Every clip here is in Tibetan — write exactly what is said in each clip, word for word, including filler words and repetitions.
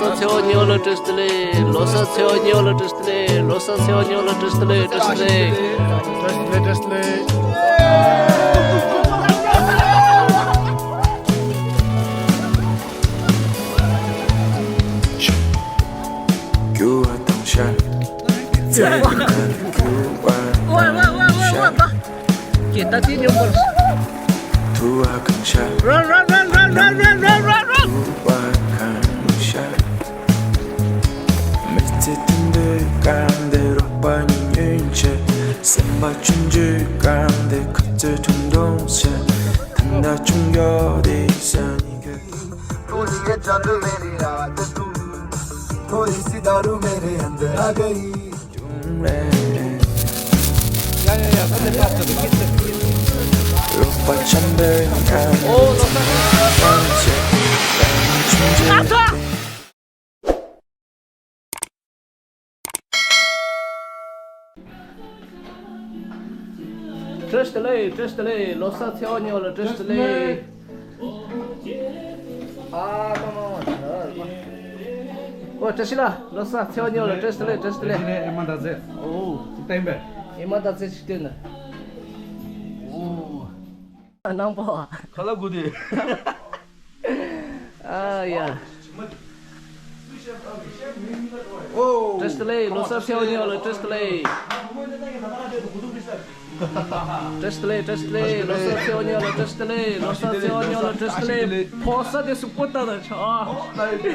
ཚེ་བ་ཉེ་བ་ལ་བཀྲ་ཤིས་བདེ་ལེགས། ལོ་གསར་ཚེ་བ་ཉེ་བ་ལ་བཀྲ་ཤིས་བདེ་ལེགས། ལོ་གསར་ཚེ་བ་ཉེ་བ་ལ་བཀྲ་ཤིས་བདེ་ལེགས། བཀྲ་ཤིས་བདེ་ལེགས། བཀྲ་ཤིས་བདེ་ལེགས། བཀྲ་ཤིས་བདེ་ལེགས། Run, run, run, run, run, run, run, run, run. བཀྲ་ཤིས་བདེ་ལེགས། བཀྲ་ཤིས་བདེ་ལེགས། ལོ་གསར་ཚེས་པ་ཉེ་བ་ལ་བཀྲ་ཤིས་བདེ་ལེགས། ཨ་མ་མ་མ། ཨོ་བཀྲ་ཤིས་ལགས། ལོ་གསར་ཚེས་པ་ཉེ་བ་ལ་བཀྲ་ཤིས་བདེ་ལེགས། བཀྲ་ཤིས་བདེ་ལེགས། ཨེ་མ་ད་ཟེར། ཨོ། ཅིག་བསྟན་པས། ཨེ་མ་ད་ཟེར་ཅིག་བསྟན་ན། ཨོ། ནང་པ། ཁ་ལག་དགོས་ཏེ། ཨ་ཡ། ཨོ། བཀྲ་ཤིས་བདེ་ལེགས། ལོ་གསར་ཚེས་པ་ཉེ་བ་ལ་བཀྲ་ཤིས་བདེ་ལེགས། བཀྲ་ཤིས་བདེ་ལེགས། བཀྲ་ཤིས་བདེ་ལེགས། ལོ་གསར་ཚེས་པ་ཉེ་བ་ལ་བཀྲ་ཤིས་བདེ་ལེགས། ལོ་གསར་ཚེས་པ་ཉེ་བ་ལ་བཀྲ་ཤིས་བདེ་ལེགས། ཕོ་གསར་དེ་སུ་པོ་ཏ་ན་ཆ། ཨ། ཏང་ལ་དེ་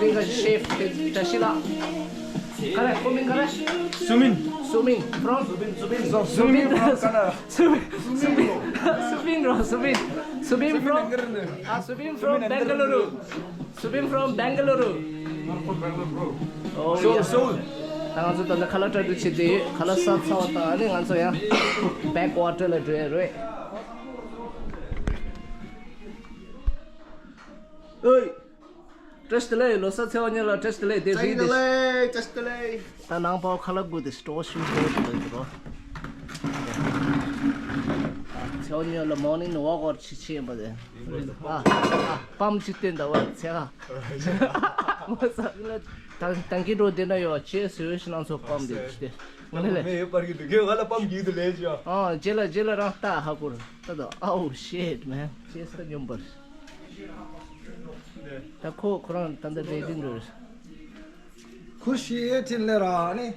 རིང་ག་ཤེཕ་དེ་བཀྲ་ཤིས་ལགས། ག་རེ་ཁོ་མིང་ག་རེ། སུ་མིན། སུ་མིན། From? སུ་མིན། སུ་མིན། སུ་མིན། སུ་མིན། སུ་མིན། སུ་མིན། སུ་མིན། From? ཨ། སུ་མིན། From Bengaluru. Subin from Bengaluru. Oh, yeah. Seoul, Seoul. ད་ང་ཚོ་ད་ལྟ་ཁ་ལག་སྤྲད་དུ་ཕྱིན་ཏེ་ཡོད། ཁ་ལག་ཟ་ཚར་བ་དང་ཨ་ནི་ང་ཚོ་ཡང་back water ལ་འགྲོ་ཡ་རེད། ཨོའི། བཀྲ་ཤིས་བདེ་ལེགས། ལོ་གསར་ཚེས་པ་ཉེ་བ་ལ་བཀྲ་ཤིས་བདེ་ལེགས། དེ་བཀྲ་ཤིས་བདེ་ལེགས། བཀྲ་ཤིས་བདེ་ལེགས། ད་ནང་པའི་ཁ་ལག་དགོས་ཏེ་སྟོར་ཤུལ་སྟོར་ཞིག་ལ་འགྲོ། ཚེས་པ་ཉེ་བ་ལ་morning walk or ཆི་ཆི་ཡིན་པ་དེ། ཨ། ཨ། པམ་ཅིག་བསྟན་ད་བ་ཚེ་ག་ད་ད་གི་འགྲོ་དེ་ན་ཡོད་ཅེས་ཟེར་ཞིག་ནང་ཚོ་པམ་དེ་ཅིག་སྟེ། ང་ནི་ལས། མེ་ཡོད་པར་གི་དུ་གེ་ང་ལ་པམ་གི་དུ་ལས་ཅི་ཡ། ཨ། རྗེས་ལ་རྗེས་ལ་རང་ལྟ་ཧ་གོ་ར་ད་དོ། Oh shit man. ཅེས་ད་སྙོམས་པར། ད་ཁོ་ཁོ་རང་ད་འདི་རེད་དེ་འགྲོ། ཁུ་ཤི་ཨེ་ཐིན་ལེ་ར་ནི།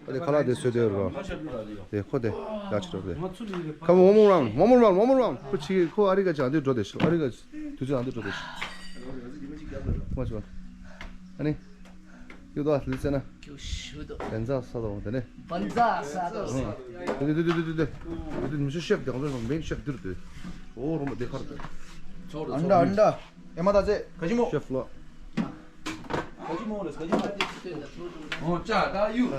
ཨ་དེ་ཁ་ལག་དེ་བཟོས་དེ་རོ། དེ་ཁོ་དེ་ཡག་ཆེ་རོ་དེ། Come on, one more round, one more round, one more round. ཁོ་ཅིག་ཁོ་ཨ་རི་ག་ཅང་དེ་འགྲོ་དེ་ཤོ། ཨ་རི་ག་དུས་ཚོད་ཨ་འདི་འགྲོ་དེ་ཤོ། ཁོ་ཅིག་ཨ་ནི། ཡོད་དོ་ལུས་ཚེ་ན། ཀྱུ་ཤུ་དོ། བན་ཛ་ས་དོ་དེ་ནི། བན་ཛ་ས་དོ། དེ་དེ་དེ་དེ་དེ་དེ་མི་ཤེས་ཤེབ་དེ་ང་ཚོ་མེན་ཤེབ་དེ་རེད་དེ། ཨོ་རོ་མ་དེ་ཁར་དེ། ཨན་ད་ཨན་ད། ཨེ་མ་ད་ཚེ་ག་ཅི་མོ། ཤེབ་ལོ། ག་ཅི་མོ་རེད་ག་ཅི་མོ། ཨོ་ཅ་ད་ཡུ།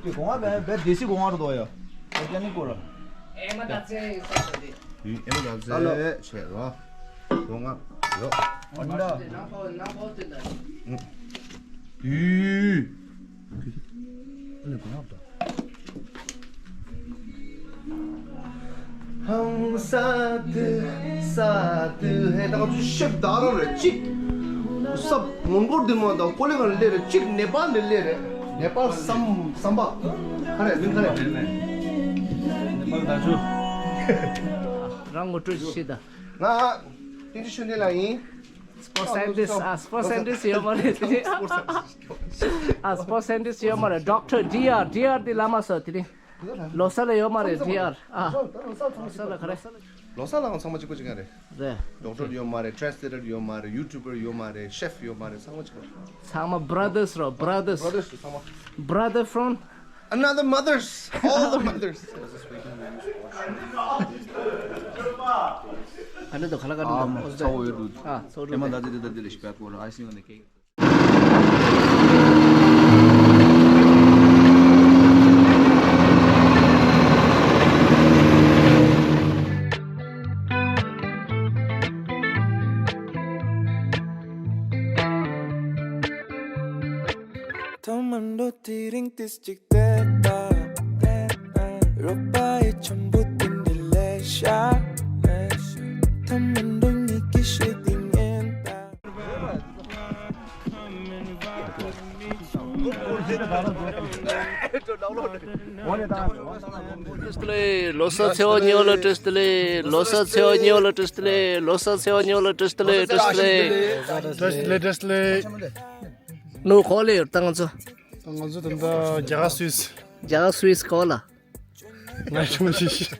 དེ་གོང་བ་བས་བས་དེ་སི་གོང་བ་རུ་དོ་ཡ། ད་ཀྱ་ནི་ཀོ་ར། ཨེ་མ་ད་ཚེ་ས་དེ། ཨེ་མ་ད་ཚེ་ཆེ་རོ། གོང་བ་ཡོ། ཨན་ད། ནང་པོ་ནང་པོ་དེ་ད། ཨུ། ཨ་ནི་གོང་བ་ད། ཧང་ས་དེ་ས་དེ་ཧེ་ད་ང་ཚོ་ཤེབ་ད་རང་རེད་ཅིག་ས་ངོ་མགོར་དེ་མ་དང་ཀོ་ལེ་ག་ལེ་རེད་ཅིག་ནེ་པཱལ་ནས་སླེབས་རེད། ནེ་པཱལ་སམ་སམ་པ་ག་རེ་མིང་ག་རེ། ནེ་པཱལ་ད་ཚུ། རང་ངོ་སྤྲོད་ཤེས་ད། ང་ཏིན་ཅི་ཤུ་ནེ་ལ་ཡིན། Sports scientist. ཨ། sports scientist ཡོད་མ་རེད་དེ། ཨ། sports scientist ཡོད་མ་རེད། Doctor D R, D R དེ་བླ་མ་སོ་དེ་རིང་། ལོ་གསར་ལ་ཡོད་མ་རེད། D R ཨ། ལོ་གསར་ལ་ག་རེ། ལོ་གསར་ལའང་ཚང་མ་གཅིག་པ་གཅིག་རྐྱང་རེད། རེད། Doctor ཡོད་མ་རེད། Translator ཡོད་མ་རེད། YouTuber ཡོད་མ་རེད། Chef ཡོད་མ་རེད། ཚང་མ་གཅིག་པ། ཚང་མ་brothers རོ། brothers. Brothers ཚང་མ། Brother from another mothers. All the mothers. ག་འདྲ་འདུག་ག་ལ་ག་འདྲ་འདུག་ཨ་ཚ་བོ་ཡོད་འདུག་ཨ་ཚ་བོ་འདུག་ཨེ་མ་ད་ཅི་དེ་ད་དེ་ལས་ཤི་པད་ཀོ་ར། icing on the cake. ཐོག་མར་འགྲོ་དེ་རིང་ཏིས་ཅིག་བལྟས་ད། རོགས་པ་ཡི་འཆམ་པོ་དེ་འདྲ་ལས་ཤ། ཐོག་མར་འགྲོ་ཉིད་ཀྱི་ བཀྲ་ཤིས་བདེ་ལེགས། ལོ་གསར་ཚེས་པ་གཉིས་པ་ལ་བཀྲ་ཤིས་བདེ་ལེགས། ལོ་གསར་ཚེས་པ་གཉིས་པ་ལ་བཀྲ་ཤིས་བདེ་ལེགས། ལོ་གསར་ཚེས་པ་གཉིས་པ་ལ་བཀྲ་ཤིས་བདེ་ལེགས། བཀྲ་ཤིས་བདེ་ལེགས། བཀྲ་ཤིས་བདེ་ལེགས། བཀྲ་ཤིས་བདེ་ལེགས། ནུ་གོ་ལེ་ཡོད་ད་ང་ཚོ། ད་ང་ཚོ་ད་ལྟ་རྒྱ་གར་སུད་སི། རྒྱ་གར་སུད་སི་གོ་ལ། ང་ཆུང་ཞིག་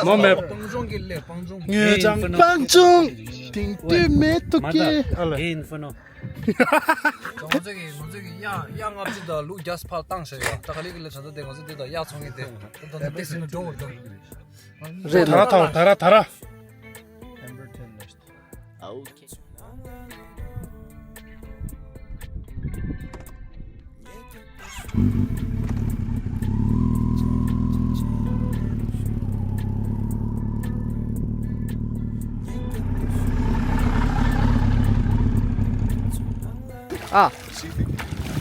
མོ་མེད། སྤང་ལྗོངས་ཀྱི་ལས་སྤང་ལྗོངས། ངོས་ཀྱང་སྤང་ལྗོངས་དེང་དུས་མེད་དུ་སྐྱེས། ཨ་ལ། ཨེ་ཡིན་ཧྥུ་ནོ། ང་ཚོ་གི་ང་ཚོ་གི་གཡག་གཡག་ལྔ་བཅུ་དང་ལུག་བརྒྱ་ཕར་བཏང་ཤག་ཡ། ད་ག་ལེ་གི་ལས་ད་ལྟ་དེ་ང་ཚོ་དེ་དང་གཡག་འཚོ་མཁན་དེ་ད་ད་ལྟ་ཏེ་སི་ནི་འགྲོ་བར་དང་། རེད་ད་ར་ད་ར་ད་ར། ཨ།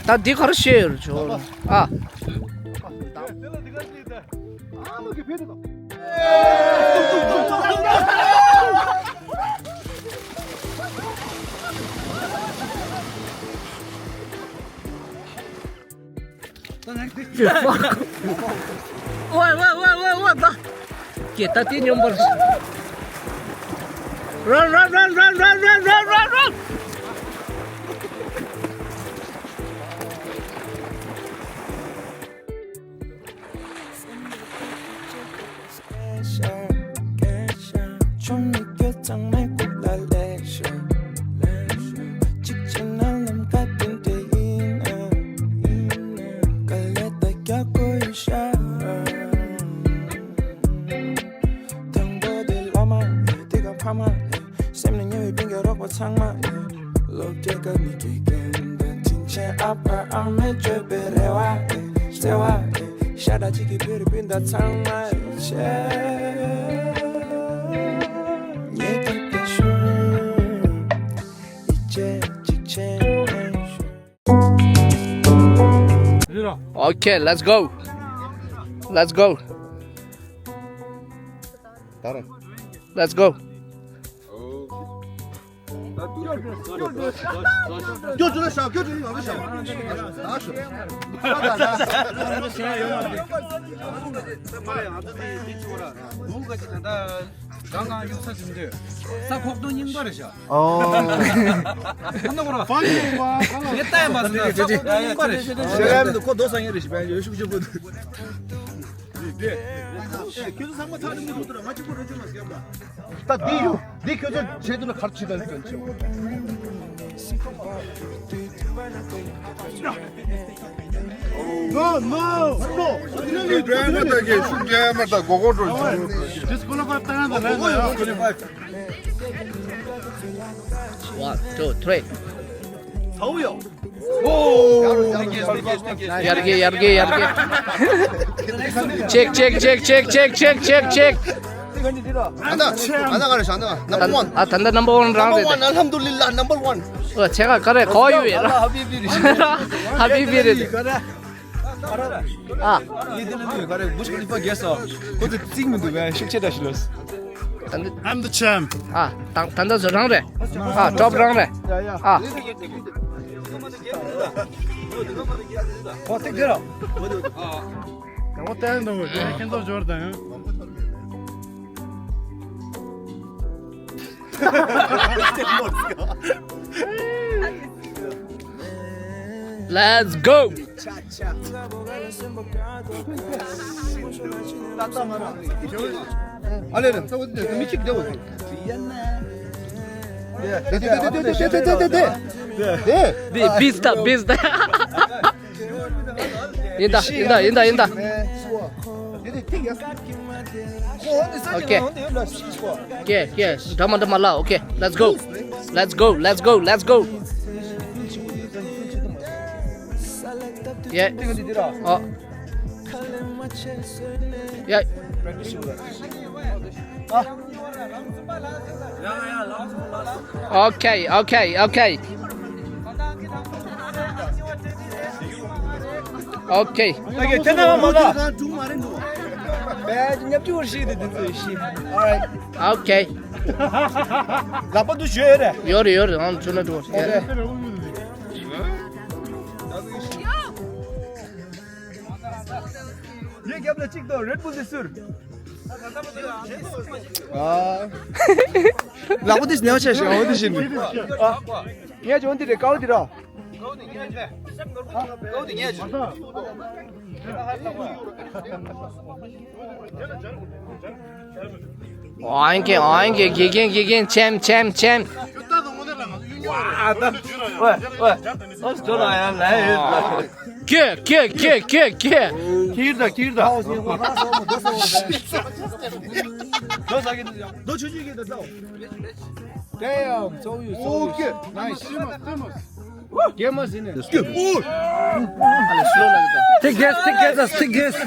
ད་འདི་གར་ཤེས་ཡོད་ཆོག་ཨ། ཝེ་ཝེ་ཝེ་ཝེ་ཝེ་ད། ཀྱེ་ད་དེ་སྙོམས་པར། Run, run, run, run. དང་པོ་དེ་བླ་མ་ཡིན། དེ་ག་ཕ་མ་ཡིན། སེམས་ནས་ཉེ་བའི་སྤུན་ཀྱག་རོགས་པ་ཚང་མ་ཡིན། སློབ་གྲྭའི་སྐབས་ནས་དགེ་རྒན་དང་དྲིན་ཆེན་ཨ་ཕ་ཨ་མས་བཅོལ་བའི་རེ་བ་ཡིན། བརྩེ་བ་ཡིན། ཤ་ཁྲག་གཅིག་གི་བོད་རིགས་སྤུན་ཟླ་ཚང་མ་ཡིན། ཆེ་ཉེ་གི་དེ་ཤུ་ཡིད་ཆེས་གཅིག་ཆེན། Okay, let's go. Let's go. Let's go. གང་གང་གཡུག་ས་ཟིན་དུས་ས་ཁོག་སྟོང་རྙིང་པ་རེད་ཤག་ཨོ། ཨ་ནི་ཁོ་ར་ངས་ལྟ་ཡ་མ་ཟིན་ན་ས་ཁོག་སྟོང་རྙིང་པ་རེད་ཤག་ཤེས་ཡ་མི་འདུག་ཁོ་རྡོ་ས་ངན་རེད་ཤག་བལ་ཡོད་ཤུགས་ཆེན་པོ་འདུག་ཁྱོད་ཚོ་ཚང་མ་ཐག་རིང་པོ་འདུག་ད་ར་ང་གཅིག་པོ་རེད་ཅེས་མ་ཟེར་ཡ་མ། ད་འདི་ཡུ་འདི་ཁྱོད་ཚོ་བྱེད་དུས་ན་གར་ཇི་ལྟར་སྟོན་ཆེ། No, no, no. ཤུགས་རྒྱག་མ་ད་གི་ཤུགས་རྒྱག་མ་ད་གོ་གོ་འགྲོ་ཤུགས། Disqualify བཏང་ཡ་ད་རེད་ད་ཡ། One, two, three. ཚའོ་ཡོ། ཡར་རྒྱས་ཡར་རྒྱས་ཡར་རྒྱས། Check, check, check, check. ཨ་ད་ཨ་ད་ག་རེ་ཤག་ཨ་ད་number one. ཨ་ད་ད་number one རང་རེད། Number one, ཨལ་ཧམ་དུ་ལི་ལ་number one. ཨོ་ཚེ་ག་ག་རེ་གོ་ཡོད་ཡོད། ཧ་པི་པི་རེད། ཧ་པི་པི་རེད། ཨ། ཡེ་དེ་ན་ནི་ག་རེ་བུ་ཤ་ཁ་ལི་ཕ་རྒྱས་སོ། ཁོ་ཚོ་རྩིག་མི་འདུག་བས་ཤུགས་ཆེ་དྲག་ཤི་ལོས། I'm the champ. ཨ། ད་ད་ད་ཚོ་རང་རེད། ཨ། top རང་རེད། ཨ། ཁོ་ཐིག་དེ་ར། ཡང་བ་བསྟན་འདུག་གོ་ཁྱེད་ཚོ་འབྱོར་དང་། Let's go. ཨ་ལེ་ལེ་ས་བ་དེ་མི་གཅིག་བསྡད་འོ། དེ་དེ་དེ། Beast, beast. ཡིན་ད་ཡིན་ད་ཡིན་ད་ཡིན་ད། Okay. Okay, okay. Drama, drama, la. Okay, let's go. Let's go, let's go, let's go. Yeah. Oh. Yeah. Okay, okay, okay. Okay. Okay, ten number. Badge ཉབ་ཅུ་ཞིག་དེ་དེ་ཚོ་ཤི། All right. Okay. ལག་པ་འདུ་བཞོས་ཡོད་རེད། ཡོད་རེད་ཡོད་རེད། ཨང་ཚུར་ན་འགྲོ་ཡོད་རེད། ཡེ་རྒྱབ་ལ་གཅིག་དང་རེད་བུལ་དེ་སུར། ཨ། ལག་པ་དེ་ནེའུ་ཆེ་ཞིག་ཨོ་དེ་བཞིན། ཨ། ངས་ཅོན་དེ་རེད་ཀའོ་དེ་ར། ཨང་ཀེ་ཨང་ཀེ་དགེ་རྒན་དགེ་རྒན་ཆེམ་ཆེམ་ཆེམ། ཁྱེར་ད་ཁྱེར་ཁྱེར་ཁྱེར་ཁྱེར། ཁྱེར་ད་ཁྱེར་ད། Damn, so you, so you. Nice. Take guess, take guess, take guess. Oh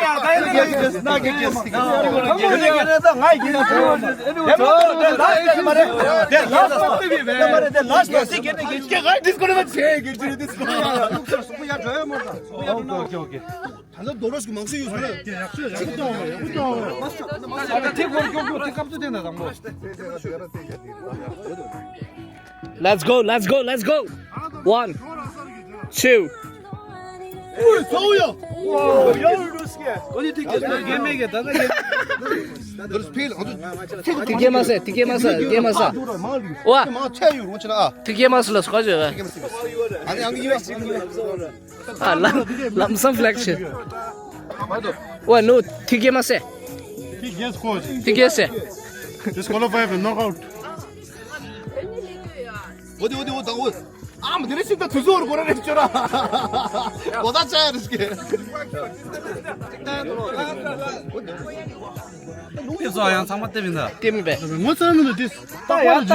yeah, take guess, take guess. Okay, okay, okay. ད་ལྟ་རྡོ་རོ་ཞིག་མང་སུ་ཡོད་ཟེར། Let's go, let's go, let's go. One, two. ཐིག་གེ་མ་ཟེར། ཐིག་གེ་མ་ཟེར། ཐིག་གེ་མ་ཟེར། ཝ། ཐིག་གེ་མ་ཟེར་ལ་སྐོར་བྱོས། ཨ། ལམ་སང་ཕ་ལེག་ཤིག་ཝ། ནོ། ཐིག་གེ་མ་ཟེར། ཐིག་གེ་ཟེར། ཐིག་གེ་ཟེར། Disqualify for knockout. འོ་དེ་འོ་དེ་འོ་ད་འོ། ཨ་མ་དེ་རེ་ཞིག་ད་དུས་ཚོད་འགོར་རེ་ཅོ་ར། གོ་ད་ཅ་ཡ་རེ་ཞིག་དེ་ཚོ་ཡང་ཚང་མ་བལྟས་མིན་ད། བལྟས་མིན་པས། ངོ་ཚ་མིན་ད་དེ། ད་ཡ་ད།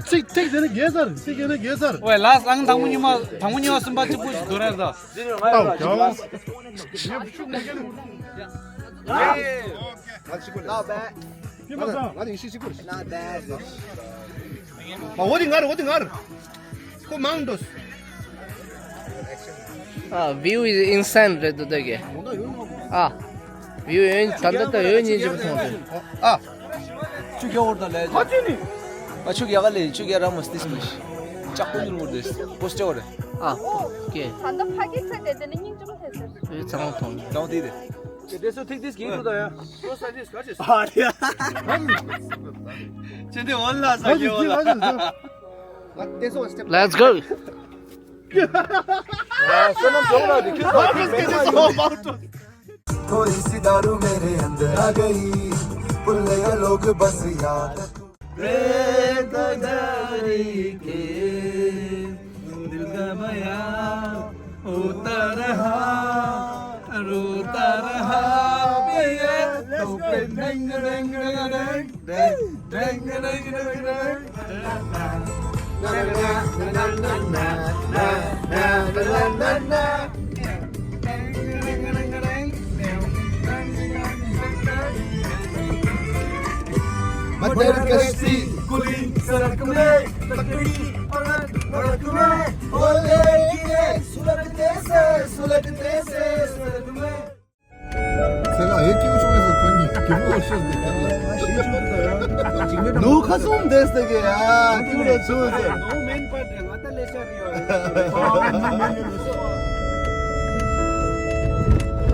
ཚིག་ཐིག་དེ་ནི་རྒྱལ་ཚར། ཚིག་དེ་ནི་རྒྱལ་ཚར། ཝེ་ལ་སང་དང་པོ་ཉི་མ་དང་པོ་ཉི་མ་གསུམ་པ་གཅིག་པུ་ཞིག་དོ་རེད་ད། ཏའོ་ཀྱང་། Not bad. Not bad. མ་འོ་དེ་ངར་འོ་དེ་ངར། ཁོ་མང་འདུག་ཨ། View is insane རེད་འདུག་ད་གི། ཨ། View ཡོད་ད་ད་ད་ཡོད་ཉིན་ཅིག་མཐོང་དུས། ཨ། ཆུ་རྒྱ་བོར་ད་ལས། ཁ་ཆུ་ནི། ཨ་ཆུ་རྒྱ་ག་ལས་ཆུ་རྒྱ་ར་མོ་སྟིས་མི་ཤི། ལྕགས་པོ་ཉུལ་བོར་དེ་པོ་སྟེ་བོར། ཨ། ཀེ། ད་ད་ཕ་གི་ཚེ་དེ་དེ་ནི་སྙིང་ཅུང་ཐེ་ཚེ། ཨེ་ཚང་མཐོང་། ཀྲང་ཏི་དེ། དེ་སུ་ཐིག་ཏིས་གི་རུ་ད་ཡ། ཨ་ཡ། ཅེ་དེ་ཝན་ལ་ས་གི་ཝན་ལ། Let's go. कोई सी दारू मेरे अंदर आ गई, भूल गया लोग बस याद। बेकरारी के दिल का बयां होता रहा, रोता रहा पिया। तो पे ढंग ढंग ढंग ढंग। मटर कश्ती कुली सड़क में, तकड़ी पलक भड़क में, बोले गिरे सुलगते से, सुलगते से सड़क में। ཟེར་ལ་ཨེ་ཀྱུ་ཆུང་ཟེར་ཁོ་གཉིས་ཀྱི་མོ་ཤོར་ཏེ་ཁྱབ་ལ། ནུ་ཁ་སུམ་བསྡད་ཟེར་གི་ཡ་ཀྱུ་ར་ཆུང་ཟེར། No main part རེད། ང་ད་ལས་ཤ་རེད་ཡ།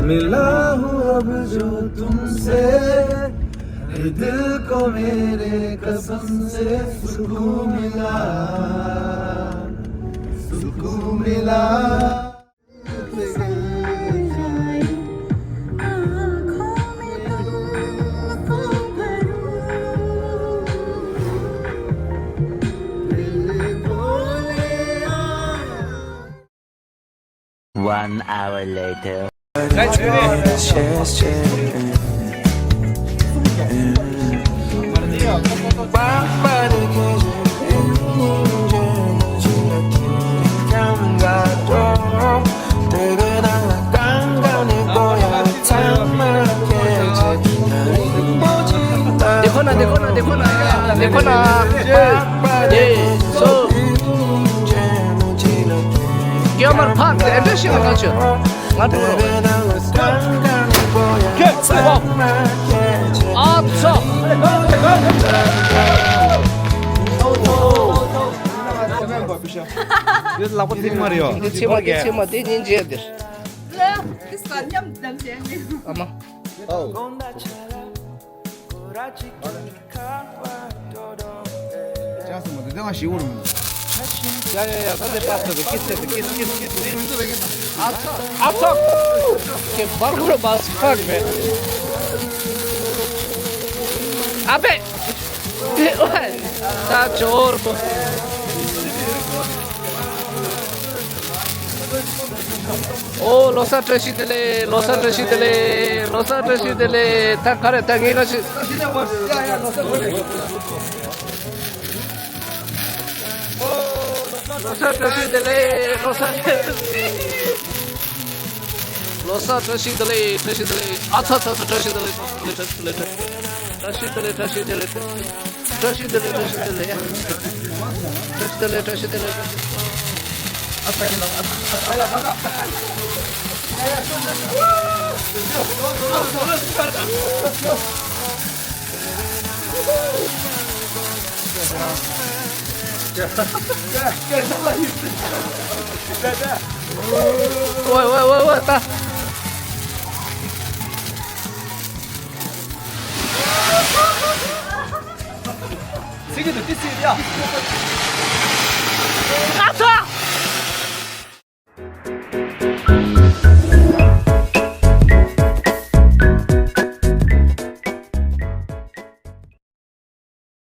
मिला हूँ अब जो तुमसे, ये दिल को मेरे कसम से सुकून मिला, सुकून मिला। One hour later. देखो ना, देखो ना, देखो ना, देखो ना। ये, सो। क्या मर भाग, एड्रेस शेयर कर चो। मत बोलो। क्या? आ। འདི་ལག་པ་ཐིག་མ་རེད་ཡོ། འདི་ཕྱི་མ་འདི་ཕྱི་མ་འདི་སྙིང་རྗེ་འདིར། ཨ་མ། ཨོ། ཅང་སུ་མ་དེ་དེ་མ་ཞིག་འུར་མི། ཡ་ཡ་ཡ། ད་དེ་པ་སུ་གི་ཀིས་ཀིས་ཀིས་ཀིས་ཀིས། ཨ་ཚ་ཨ་ཚ། ཁྱེད་བར་བར་མ་སུ་ཧ་གི་མེད། ཨ་པེ། ད་ཅོར་པོ། ཨོ། ལོ་གསར་བཀྲ་ཤིས་བདེ་ལེགས། ལོ་གསར་བཀྲ་ཤིས་བདེ་ལེགས། ལོ་གསར་བཀྲ་ཤིས་བདེ་ལེགས། ད་ག་རེ་ད་ངས་ག་ཞིག་ལོ་གསར་བཀྲ་ཤིས་བདེ་ལེགས། ལོ་གསར་བཀྲ་ཤིས་བདེ་ལེགས། ལོ་གསར་བཀྲ་ཤིས་བདེ་ལེགས། བཀྲ་ཤིས་བདེ་ལེགས། ཨ་ཚ་ཚ་ཚ། བཀྲ་ཤིས་བདེ་ལེགས། བཀྲ་ཤིས་བདེ་ལེགས། བཀྲ་ཤིས་བདེ་ལེགས། བཀྲ་ཤིས་བདེ་ལེགས། བཀྲ་ཤིས་བདེ་ལེགས། བཀྲ་ཤིས་བདེ་ལེགས། བཀྲ་ཤིས་བདེ་ལེགས། བཀྲ་ཤིས་བདེ་ལེགས། ཝེ་ཝེ་ཝེ་ཝེ། ད། ཚིག་གི་འདུག་ཏི་སི་ཡ།